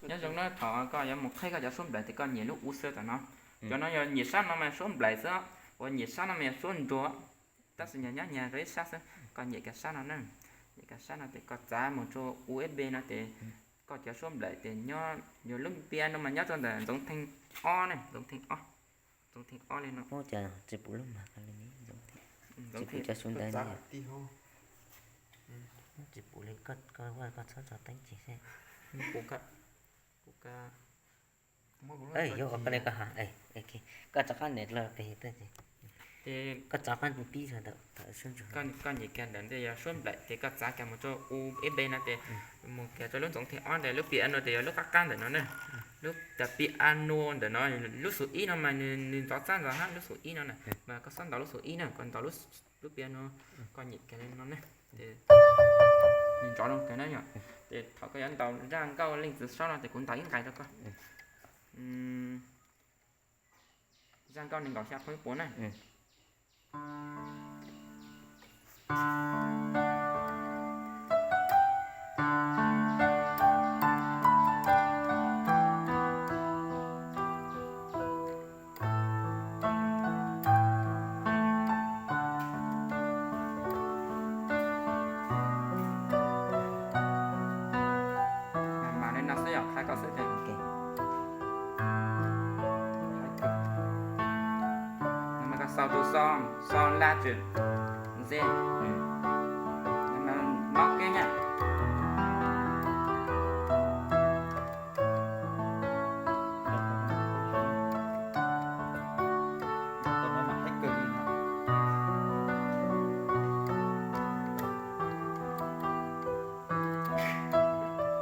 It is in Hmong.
Nyob zoo na, thaum koj yuav mus qhib koj cov suab nplaim ces koj nyem lub u xwb tam no. Cov no yog nyem sab no mas suab nplaim xwb, uas nyem sab no mas yog suab nruas. Tab sis nyob nyem rau ib sab xwb, koj nyem kiag sab no na. Nyem kiag sab no ces koj txav mus rau U S B no ces koj cov suab nplaim ces nyob, yog lub piano mas nyob rau ntawm Ntxoov Theej ob ne, Ntxoov Theej ob, Ntxoov Theej ob li no. Tsis pum lub mas, Ntxoov Theej, tsis pum li, koj txhob tso teeb ces yuav ua koj li koj ha, koj rov qab nias los pem, koj rov qab pib. Koj nyem kiag ntawm ntej yog suab nplaim ces koj txav kiag mus rau U S B no ces mus kiag rau lub Ntxoov Theej ob ntawd, lub piano ces yog lub qab qab ntawm no na. Lub piano ntawm no, lub xu ib no mas nws ntxov txaj ntxov hab, lub xu ib no na, mas koj xob ntaus lub xu ib na, koj ntaus lub piano, koj nyem kiag li no ne. Nws ntxov zoo kawg na yom. Ces thaum koj yuav ntaus zaj nkauj Leej Txiv Saub no ces kuv ntaus ib nqes rau koj. Zaj nkauj nees nkaum xya phooj ib puas na. Mam li no xwb yom, qha koj xwb ces. Mas koj xaus tus so, so la tswm, nce.